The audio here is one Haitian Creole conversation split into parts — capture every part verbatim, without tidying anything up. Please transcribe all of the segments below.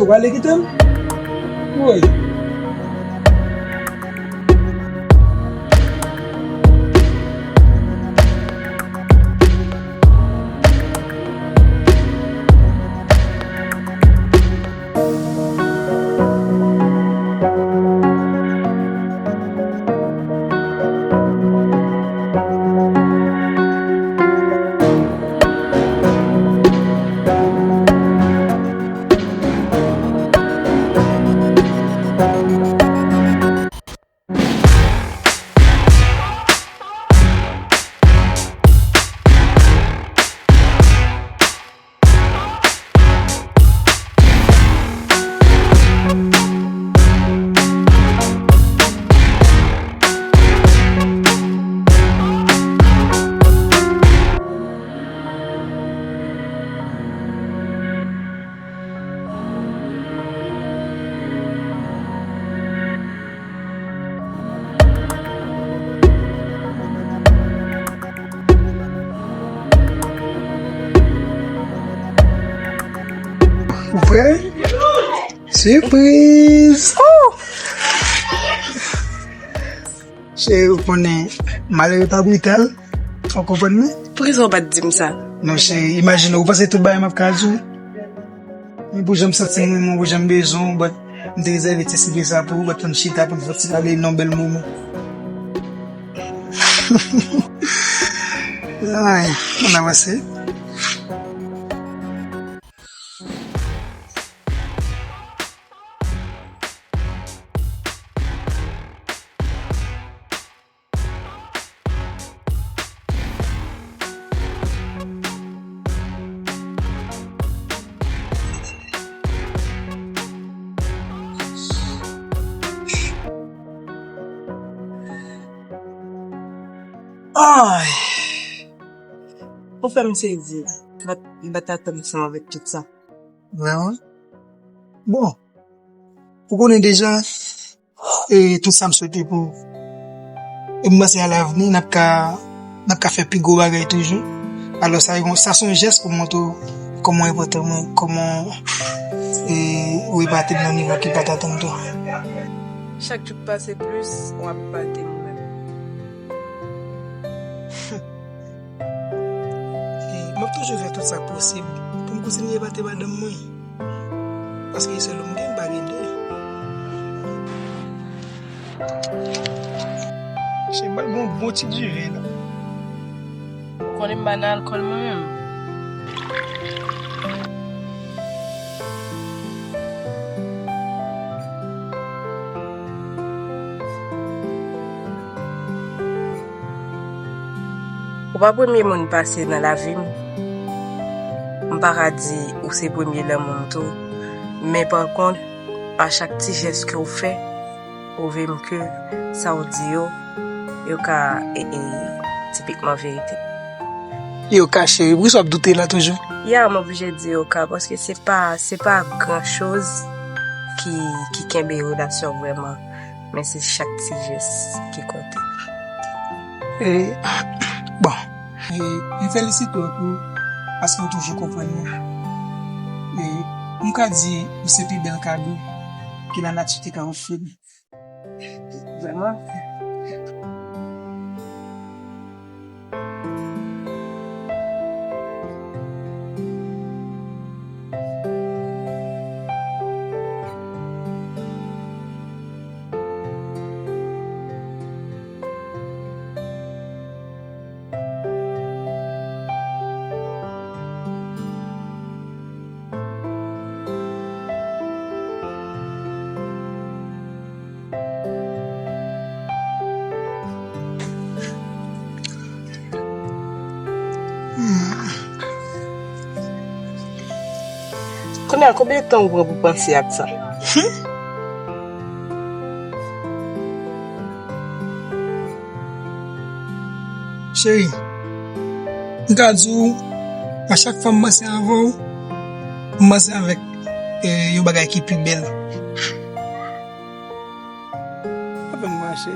Ou ale kite m? Woy. Ou prè? Sipriz! Oh! Cheri, ou konnen, malere pa brital. Ou konprann mwen? Poukisa w pa t di m sa? Non, cheri, imajine, ou panse tout bagay m ap ka di w? Mwen pou jan m santi m, mwen pou jan m bezwen w, but m te rezève ti sipriz sa pou ou, but pou n chita, pou n fè ti pale, yon bèl moman. Ay, ann avanse. Ay! Ou fè m sezi. M pa t, m pa t atann sa avèk tout sa. Vrèman? Bon, ou konnen deja, e tout sa m swete pou ou. E m panse alavni, n ap ka, n ap ka fè pi gwo bagay toujou. Alò, sa, sa se yon jès pou montre w kòman w enpòtan mwen, kòman, e, ou epate m nan nivo ki pa t atann tou. Chak jou k pase plis, w ap epate m menm. E, m ap toujou fè tout sa k posib pou m kontinye epate madanm mwen. Paske sèl ou m gen, m pa gen de. Se ba l bon, bon ti diven la. Ou konnen m pa nan alkòl mwen menm. Ou pa premye moun pase nan lavi m. M pa ka di ou se premye lanmou m tou. Men pa kont, a chak ti jès ke w fè, pwouve m ke sa w di yo, yo ka, e, e, tipikman verite. Yo ka, cheri, poukisa w ap doute la toujou? Ya, m oblije di yo ka, paske se pa, se pa gran choz ki, ki kenbe relasyon vrèman. Men se chak ti jès ki konte. E, bon. E, m felisite w tou, paske w toujou konprann mwen. E, m ka di, ou se pi bèl kado ke lanati te ka ofri m. Vrèman. Kounye a, konbyen tan ou pran pou panse ak sa? Cheri, m ka di w, a chak fwa m panse avè w, m panse avèk, e, yon bagay ki pi bèl. Apèn mache.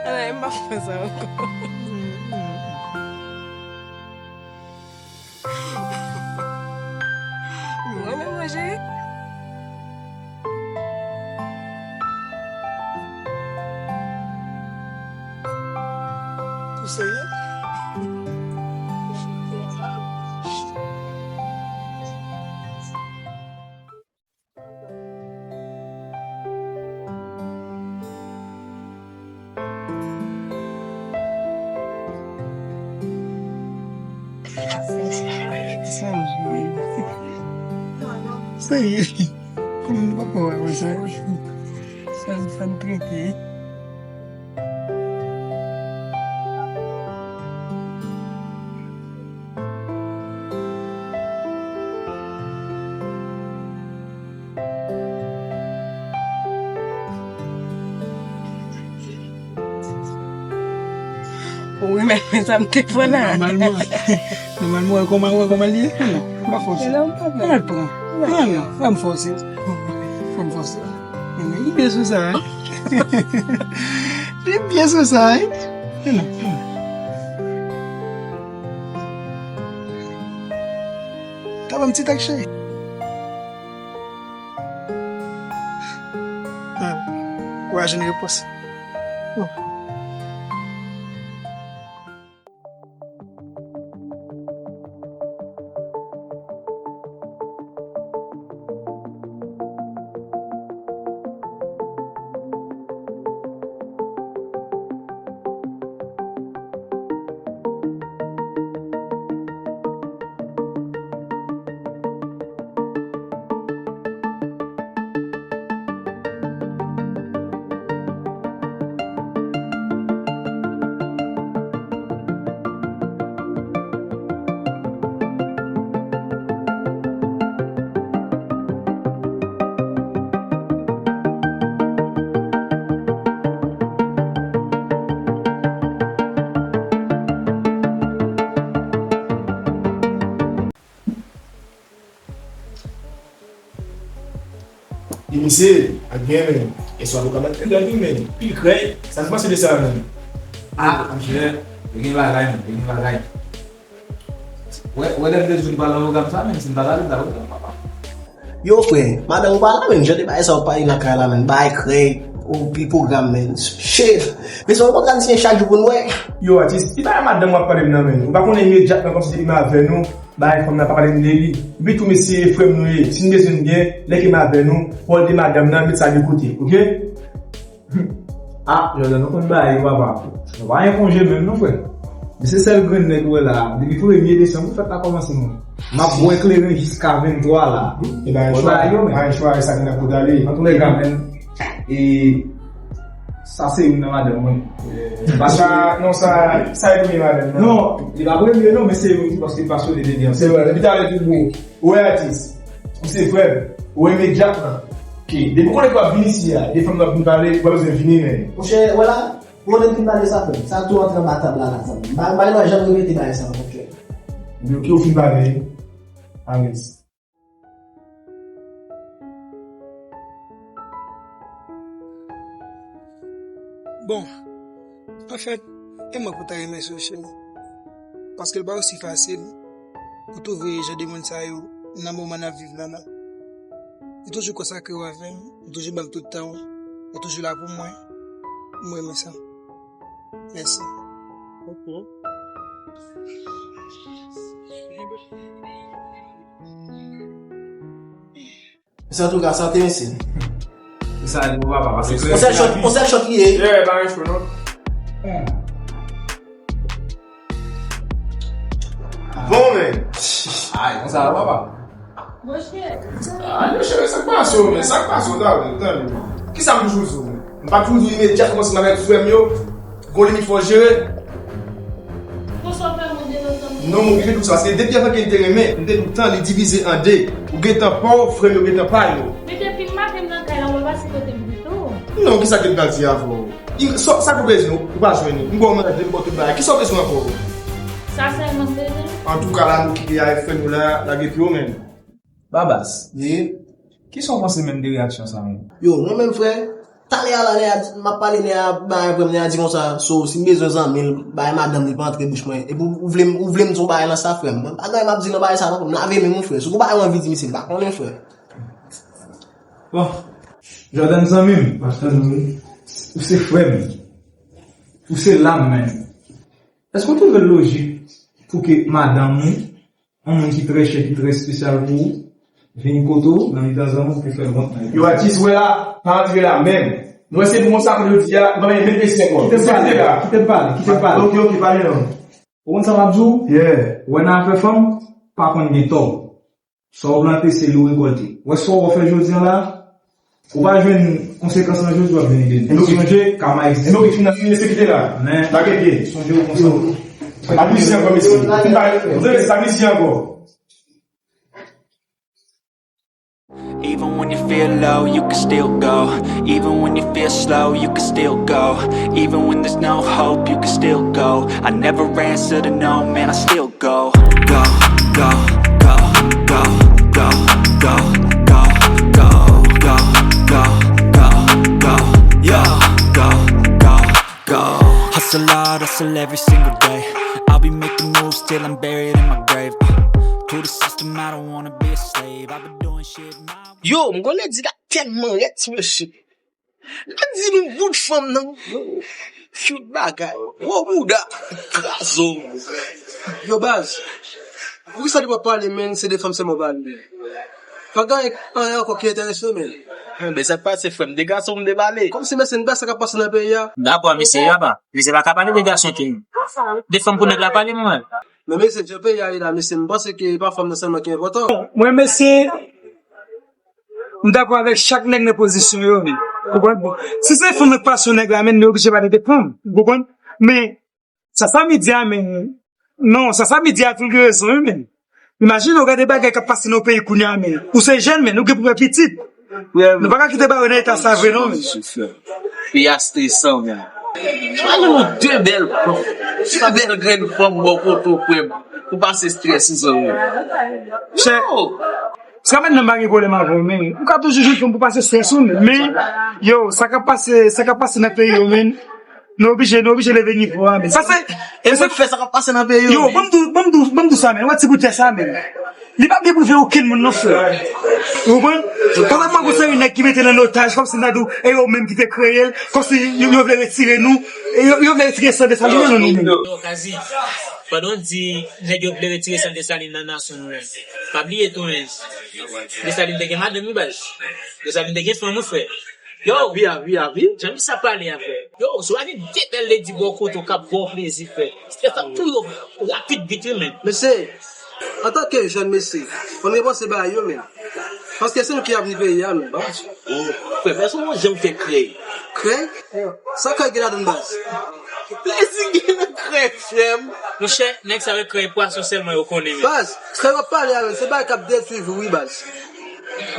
Ala, m pa fè sa ankò. Seye. Seye. Kòman m papa wè sa? Sa, sa m trete. Wi, men, men sa m te pran la. Nòmalman, nòmalman, wè kòman, wè kòman l ye. Non, m pa fòse. Al pran. Non, non, fò m fòse. Fò m fòse. Li byen sou sa, wi. Li byen sou sa, wi. Non, non. Ka ban m ti tak, cheri. Ah, w a jwenn repons. Bon. Di misye, ak gen men. E swa nou ka bat tèt la tou, men. Pil krèy. Sa nou panse de sa, men? Ah, monchè, yo gen bagay, men, yo gen bagay. Wè, wè, lè m te di w m pral nan pwogram sa, men, si m pa t ale, m ta pral nan pwogram, papa. Yo, frè, madanm ou pa la, men, jan de bagay sa w pale nan kay la, men, bagay krèy, ou pi pwogram, men. Shit. Men, se yon pwogram, se chak jou pou n wè. Yo, atis, ki bagay madanm w ap pale m nan, men? Ou pa konnen imedyatman, kòmsi depi m avè nou, bagay fanm nan pa pale m de li. Epi tou, mesye, frè m nou ye. Si n bezwen n gen, lè ke m avè nou, pwòl de madanm nan, met sa de kote, oke? Ah, Jordan, nou konn bagay yo, papa. Nou pa gen konje menm, non, frè. Men se sèl grenn nèg ou wè la. Depi premye desanm, pou fèt la kòmanse, mwen. M ap bwè kleren jiska venntwa la. E bagay chwa, bagay yo, men. Bagay chwa, e sa ki nan kote ale. Antoulèka, men. E Sa se youn nan madanm mwen. Sa, non, sa, sa e premye madanm, non? Non, li pa premye, non, men se youn tou, paske li pa sou de depi ansanm. Se vre, depi talè tou bon. Ou wè atis, ou se frè m, ou imedyatman. Ki, depi konnen ke w ap vin isi a, de fanm n ap vin pale, ou pa bezwen vini, men. Monchè, wè la, ou konn vin pale sa, frè m. Sa tou antre anba tab la, la, zanmi. M pa, m pa janm repete bagay sa ankò, frè m. Ebyen, oke, ou fin pale, alèz. Bon, anfèt, e mwen pou ta remèsye w, cheri. Paske l pa osi fasil pou twouve jan de moun sa yo nan moman n ap viv la, non. Ou toujou konsakre w avè m, ou toujou ban m tout tan w, ou toujou la pou mwen. Mwen renmen sa. Mèsi. Ok. Mesye, antouka, sante, mesye. Sa di pou papa, paske on sèl chòt, on sèl chòt li ye. Yeah, pa gen cho, non. Bon, men. Ay, konsa la, papa. Monchè. Ay, monchè, sa k pase w, men? Sa k pase w, tande, tande. Kisa m toujou di w, men? M pa toujou di w imedyatman si m avèk frè m yo, gon limit fò w jere. Konsa w fè mwen deranj ansanm. Non, m oblije di w sa, paske depi anvan ke n te renmen, m te di w tan li divize an de. Ou gentan pa w, frè m yo gentan pa yo. Men depi maten m nan kay la, mwen pase kote m ditou. Non, kisa ke m pral di avè w? Sa, sa k ou bezwen, ou pa jwenn li. M ba w manje, m ba w tout bagay. Kisa w bezwen ankò? Sa sèlman m bezwen. Antouka, la nou kite a frè nou la, lage pye w menm. Babas. Wi. Kisa w panse menm de reyaksyon sa menm? Yo, mwen menm, frè, talè a la, nèg la di, m ap pale, nèg la bay frè m, nèg la di konsa, so, si m bezwen zanmi l, bay madanm li pa antre bouch mwen. Epi ou, ou vle m, ou vle m di yon bagay nan sa, frè m. Mwen pa gen anyen m ap di nan bagay sa, non, frè m. Lave men mwen, frè. Si w gon bagay ou anvi di misye, m pa konnen, frè. Bon. Jordan, zanmi m. Ou se frè m. Ou se lam, menm. Èske w twouve l lojik pou ke madanm ou, yon moun ki trè chè, ki trè espesyal pou ou, vin kote w nan mitan zanmi w pou fè l wont nan yo? Yo, atis, wè la, pa antre la menm. Nou wè se pou konsa pou yo di a, nou pa menm mesye ankò. Kite m pale, kite m pale, kite m pale. Ok, ok, pale non. Ou konn sa m ap di w? Yeah. Wè nan afè fanm, pa konn gen tò. Sa w plante, se li w rekòlte. Wè sa w fè jodi a la, ou pa jwenn konsekans lan jodi, w ap jwenn demen. Sonje, kama egziste. Enben, ou fin nan fin, se kite la. Men, lage pye. Sonje w konsa. Pa misye ankò, mesye. Fin pale, nou te rete sa misye ankò. Even when you feel low, you can still go. Even when you feel slow, you can still go. Even when there's no hope, you can still go. I never answer to no, man, I still go. Go, go, go, go, go, go, go, go, go, go, go, go, yeah, go, go, go. Hustle hard, hustle every single day. I'll be making moves till I'm buried in my grave. Uh, to the system, I don't wanna be a slave. I've been doing shit my Yo, m gon ledi la tèlman rèd ti mesye. L ap di nou bout fanm nan. Yo, cute bagay. Gwo bouda. Krazo. Yo, baz. Poukisa li pa pale, menn, se de fanm sèlman w pale? Pa gen anyen ankò ki enterese w, menn. Men sa k pase, frè m, de gason m debale. Kòmsi, mesye, n pa sa k ap pase nan peyi a. Dakò, mesye, apa. Mesye pa ka pale de gason tou. De fanm pou nèg la pale, mwen. Men mesye, jan peyi a ye la, mesye, m panse ke e pa fanm nan sèlman ki enpòtan. Mwen, mesye, m dakò avèk chak nèg nan pozisyon yo, men. Ou konprann? Bon, si se fanm nan k pase yon nèg la, men, nou oblije pale de fanm. Ou konprann? Men, sa, sa m di a, men, non, sa, sa m di a, tou gen rezon, wi, men. Imajine w gade bagay k ap pase nan peyi kounye a, men. Ou se jèn, men, ou gen pou fè pitit. Nou pa ka kite bagay nan eta sa vre non, men. Peyi a stresan, men. Pale nou de bèl fanm, de bèl grenn fanm bò kote w, frè m, pou pase strès ou, zanmi. Chè, sa mèt nan pa gen pwoblèm avè w, men ou ka toujou jwenn fanm pou pase strès ou, men, men, yo, sa k ap pase, sa k ap pase nan peyi yo, men, nou oblije, nou oblije leve nivo a, men. Sa se, e sa k fè sa k ap pase nan peyi yo, yo, men. Ban m di w, ban m di w, ban m di w sa, men, ou wè ti bout tè sa, men. Li p ap deprive okenn moun non, frè. Ou konprann? Pandan mwen gon seri nèg ki mete l an otaj, kòmsi n ta di w, e yo menm ki te kreye l, kòmsi yo, yo vle retire nou, e yo, yo vle retire san Desalin nan nou menm. Non, Kazi, pandan w di nèg yo vle retire san Desalin nan nasyon nou an, pa bliye tou, men, Desalin te gen madanm, wi, baz. Desalin te gen fanm, wi, frè. Yo, wi, a, wi, a, wi. Jan misye ap pale a, frè. Yo, si w pa gen de bèl ledi bò kote w k ap ba w plezi, frè, strès ap touye w rapid vit, wi, men. Mesye, antanke jèn mesye, fò n repanse bagay yo, men. Paske se nou ki avni peyi a, men. Frè, pèsonn pa janm fè krèy. Krèy? Sa krèy gen ladann, baz? Plezi gen nan krèy, frè m. Monchè, nèg sa yo krèy pwason sèlman yo konnen, men. Baz, krèy w ap pale a, men, se bagay k ap detwi vi w, wi, baz.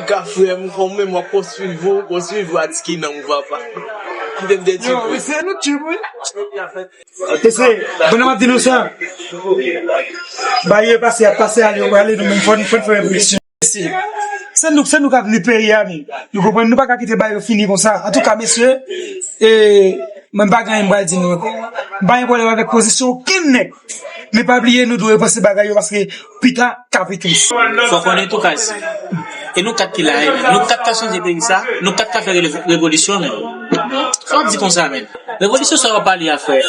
Ka frè m, kòm menm w ap konstwi vi w, konstwi vi w a ti ki nanm ou, papa. Kite m detwi vi w. Yo, se nou tchip, wi. Mesye, pandan m ap di nou sa, bagay yo pase, ap pase, ale, yo prale, nou menm fò n, fò n fè revolisyon. Mesye, se nou, se nou k ap li peyi a, men. Nou konprann, nou pa ka kite bagay yo fini konsa. Antouka, mesye, e, mwen pa gen anyen m pral di nou ankò. M pa gen pwoblèm avèk pozisyon okenn nèg. Men pa bliye, nou dwe panse bagay yo, paske pita ka pi tris. Fò konnen tou, Kazi. E nou kat ki la, e, nou kat ka chanje peyi sa, nou kat ka fè re-, revolisyon, men. Sa w ap di konsa, men? Revolisyon sa w ap pale a, frè.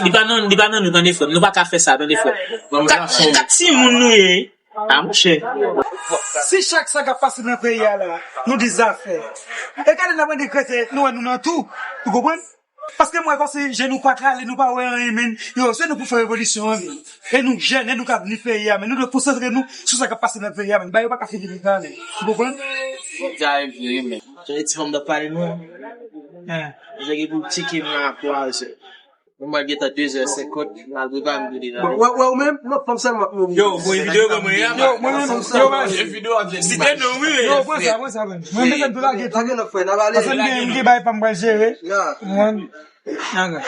Li pa nan, li pa nan nou, tande, frè m. Nou pa ka fè sa, tande, frè. Kat, kat timoun nou ye. A, monchè. Si chak sa k ap pase nan peyi a la, nou di zafè. E gade n ap mande krete, nou wè nou nan tou. Ou konprann? Paske m wè kòmsi je nou pa k ale, nou pa wè anyen, men. Yo, se nou pou fè revolisyon an, men. E nou jèn, e nou k ap vni peyi a, men. Nou dwe konsantre nou sou sa k ap pase nan peyi a, men. Bagay yo pa ka fini konsa, men. Ou konprann? Sa e vre, men. Jan ti fanm nan pale nou an. Jan gen pou tcheke m nan akwa, se. Mwen, mwen gentan de zè senkant, m al prepare m pou degaje. Bon, wè, wè, ou menm? Non, fanm sèlman pou yo. Yo, mwen videyo, mwen, mwen, yo, mwen, mwen, yo, mwen, videyo a vle di non, wi. Yo, pran sa, pran sa, pran. Mwen, mwen, mwen, lage tou. Lage non, frè, n ap ale. Paske m gen, m gen bagay pa m pral jere. Ya. Mwen, nanga.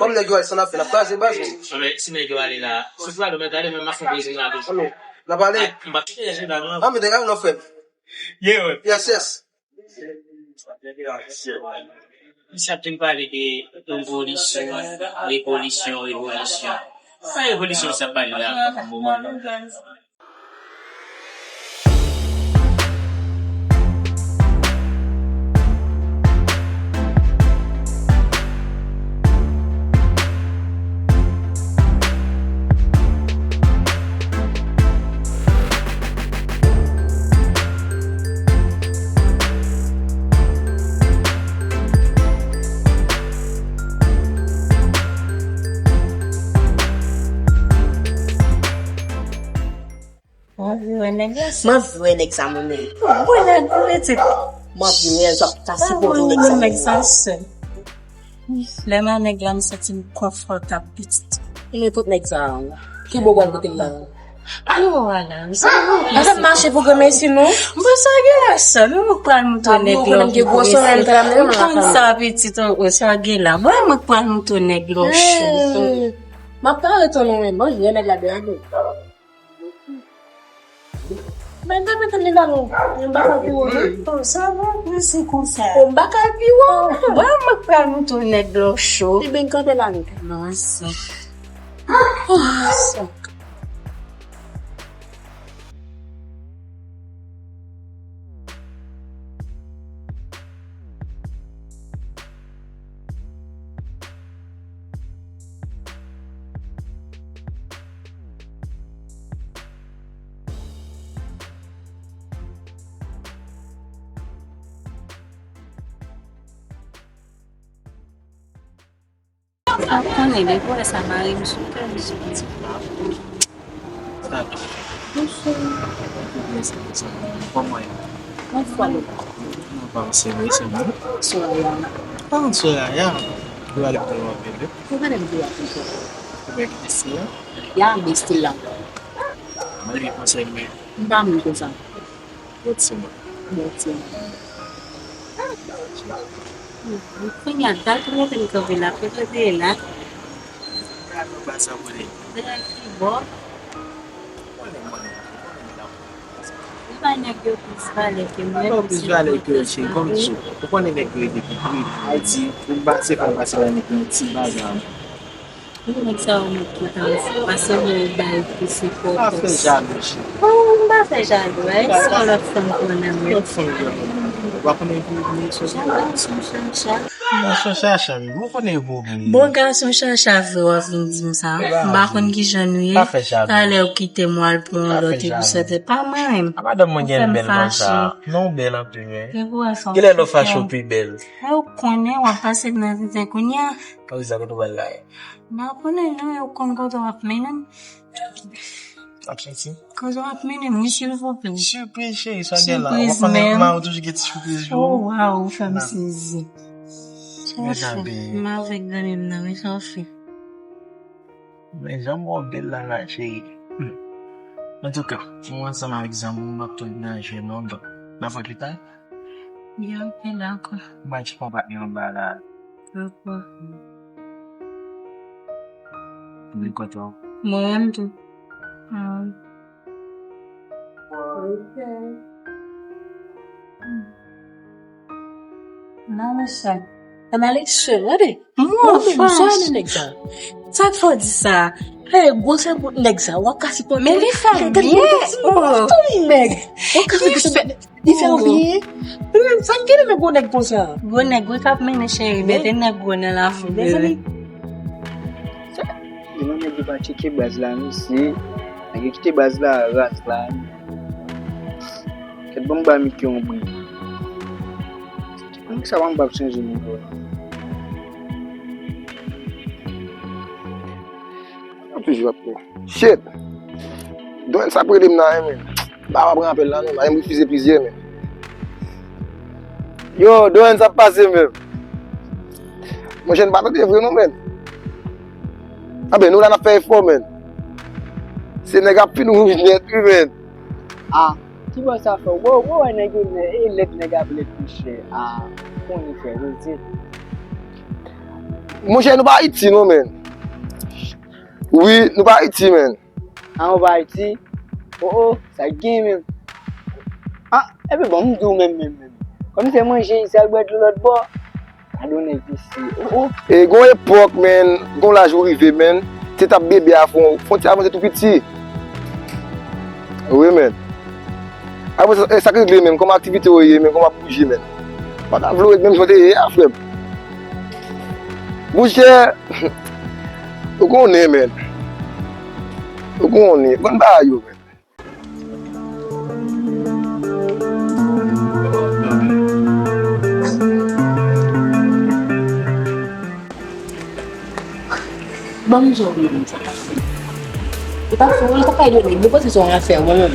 Kòm nèg yo al san afè, n ap kraze baz, wi. Anben, si nèg yo ale la, si w pral, mwen, gade, mwen, m ap fè plezi nan la. Anben, n ap ale. Ay, m pa kite jè la, non. Anben, degaje non, frè. Yeah, wè. Yes, yes. Misye ap vin pale de revolisyon, revolisyon, revolisyon. Pa revolisyon sa pale la, moman nan. Wè nèg la, m anvi wè nèg sa, mwen menm. Wè nèg ou pitit. M anvi wè l, sa, sa sipoze yon nèg sa. Nèg sa sèl. Lè m a nèg la, m santi m konfòtab pitit. Ki nenpòt nèg sa a? Ki bò w pral kote l la? Yo, Alan, sa. Pase m mache pou granmesi, non? Bon, sa gen la, sa. Men mwen pral moutre nèg la. Ou konnen m gen gwo somèy m pral mennen nan lakay mwen. Ou konn sa, pitit, ou, ou sa gen la. Bon, mwen pral moutre nèg la, chou. M ap pale tande, men bon, jwenn nèg la de ane. Men ta mete li la non. Yon bakal pi wo non. Oh, sa va, mwen se konsa. Yon bakal pi wo. Bon, mwen pral moutre nèg la cho. Li ben kanpe la non. Non, sa. Oh, sa. Sa konnen depi w wè sa mari m sou kè m sou piti. Sa tou. Kòman w ye? Mwen fò. Mwen pa serye, se bon. Soraya. Ah, Soraya. Ou ale pou w apele. Ou pa menm di w apele. Ou pa kite stil la? Ya, men stil la. Mwen li panse men. M pa moun konsa. Bon ti moun. Bon ti moun. Kounye a, dat ou mete m kanpe la, kote w te ye la? Gade anba sa pou li. Dèyè ki bò? Konnen mwen, konnen mwen la. Ou pa nèg yo plis valè ke mwen. Yo plis valè ke w, cheri, kòm di w. Ou konnen nèg yo rete pi pri. Ayiti, pou pase, pou pase la, nèg yo ti bagay. Ou nèg sa yo met tout ansanm, paske mwen bay plis enpòtans. Pa fè jalou, cheri. Oh, m pa fè jalou, eh. Se yon lòt fanm ki nan men m. Lòt fanm ki nan men m. Ou pa konnen pou ou sou chacha. Nan sou chacha, wi. Ou konnen pou ou. Bon, gason chacha vre, w ap vin di m sa. M pa konn kijan nou ye. Pa fè jalou. Talè ou kite m, w al pran yon lòt epi sòti. Pa mwen menm. A madanm mwen gen bèl konsa. Non, bèl anpil, wi. Kilè lè w fache w pi bèl? Ou konnen w ap pase nan tenten kounye a. Kòm sa, kote w pral la? M pa konnen non, yo konn kote w ap mennen m. Ap soti? Kote w ap mennen m, wi, silvouplè. Sipriz, cheri, sa gen la. Ou konnen mari w toujou gen ti sipriz pou ou. Oh, waw, ou fè m sezi. Sa w fè? M avèk granmè m nan, wi, sa w fè? Men janm w bèl la, la, cheri. Antouka, mwen ansanm avèk zanmi m, m ap tounen nan jwe non, donk, n ap wè pita. Byen, ok, dakò. Mwen ti konpat li anba la. Dakò. Mwen kontan. Mwen menm tou. Ah. Ok. Non, mesye. Ann ale sè, gade. Mwen fè sa, nèg sa. Sa k fè w di sa? Hey, gwosè bout nèg sa, w ap ka sipòte. Men li fè byen. Gade, gade, gade, gade, nèg. W ap ka sipòte. Li fè w byen? Sa m genlè men gwo nèg konsa. Gwo nèg wi k ap mennen cheri, mete nèg gwo nan lavi. Mezanmi. Demen nèg yo pa tcheke baz la, mesye. Nèg yo kite baz la raz la. Kèt, ban m ba Mickey yon bri. Konn sa w ap chanje nivo. Anplis, j ap pran. Shit! Dwen sa ap rele m nan, men. M pa pran apèl la, non. M refize plizyè, men. Yo, Dwen, sa ap pase, men. Monchè, n pa tande vre, non, men. Anben, nou la n ap fè efò, men. Se nèg ap fin wouj nèt, wi, men. Ah, ki bò sa fè? Wo, wo, wè nèg yo, e lèd nèg ap lèd, monchè. Ah, konnen fè, rete. Monchè, nou pa Ayiti, non, men. Wi, nou pa Ayiti, men. Ah, ou pa Ayiti? Oh, oh, sa k gen menm? Ah, epi bon, m di w menm, menm, menm. Kòm se manje, sèl bwè dlo lòt bò. Padone, visi. Oh, oh. E gon epòk, men, gon laj ou rive, men, se t ap bebe a fon, fon ti avanse tou piti. Wi, men. Apre sa, e sa k regle, men, kòman aktivite w ye, men, kòman ap bouje, men? Pa ta vle w ret menm jan w te ye a, frè m. Monchè, ou konnen, men. Ou konnen. Konn bagay yo, men. Ban m di w, ou pa fè, ou pa ka ede nèg, depoze sou afè, mwen menm.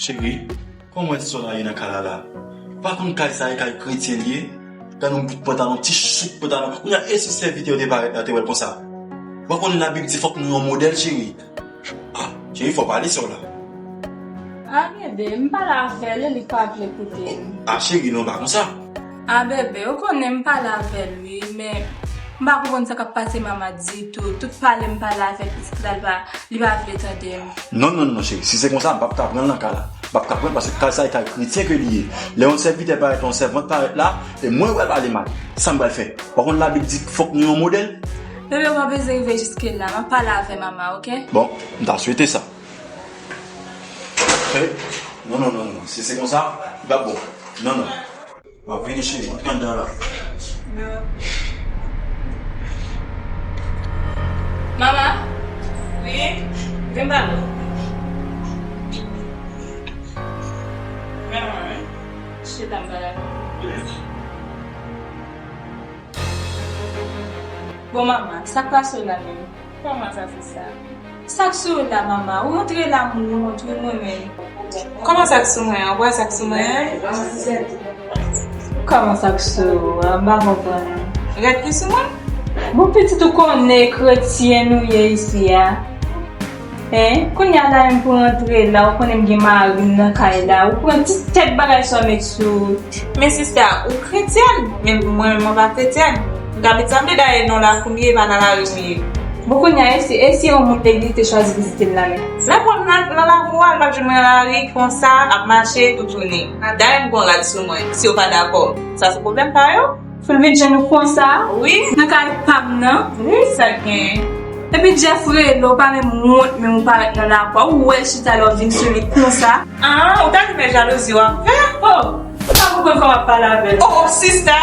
Cheri, kòman wè ti sè w la ye nan kay la la? Ou pa konn kay sa e kay kretyen li ye? Gade yon bout pantalon, ti chouk pantalon. Kounye a, e si sèvitè yo te parèt la, te wè l konsa? Ou pa konn Labib di fòk nou yon modèl, cheri? Ah, cheri, fò w pale sè w la. Ah, bebe, m pale avè l, li pa vle koute m. Ah, cheri, non, pa konsa. A bebe, ou konnen m pale avè l wi, men m pa konprann sa k ap pase mama ditou. Tout pale m pale avè l, pitit la, li pa, li pa vle tande m. Non, non, non, cheri, si se konsa, m p ap ka pran l nan kay la. M p ap ka pran l paske kay sa e kay kretyen ke li ye. Lè yon sèvitè parèt, yon sèvant parèt la, e mwen wè l pale mal. Sa m pral fè? Ou pa konn Labib di fòk nou yon modèl? Bebe, ou pa bezwen rive jiske la. M ap pale avè mama, oke? Bon, m ta swete sa. Hey, non, non, non, non. Si se konsa, li p ap bon. Non, non. M ap vini cheri, antre anndan la. Mama? Wi? Vin ba mwen. Mama, wi. Chita m ba la. Bon, mama, sa k pase w la menm? Kòman sa, sista? Sa k sou ou la, mama? Ou rantre la, moun, ou montre mwen, men. Kòman sa k sou mwen an? Ou wè sa k sou mwen an? Kòman sa k sou ou an? M pa konprann. Rèd ki sou mwen? Bon, pitit, ou konnen kretyen nou ye isi a. Hein? Kounye a la menm pou rantre la, ou konnen m gen mari m nan kay la. Ou pran ti tèt bagay sa w met sou ou. Men sista, ou kretyèn, men mwen, mwen pa kretyèn. Gade sa m te dayè non la, kounye e pa nan lari m ye. Bon, kounye a, e si, e si yon moun legliz te chwazi vizite l la menm? Lè pran nan, nan lavou a, l pa t jwenn mwen nan lari, konsa, ap mache, toutouni. Dayè m gon rad sou mwen, si w pa dakò. Sa se pwoblèm pa yo. Foulmidjèn ou konsa? Wi. Nan kay pa m nan? Wi, sa k genyen? Epi Jeff rele w, pa menm wont, menm ou parèt nan lakou a. Ou wè chita la, w vin sou li konsa. Ah, ou ta di men jalouzi w ap fè? Oh, ou pa konprann kòman w ap pale avè l. Oh, oh, sista,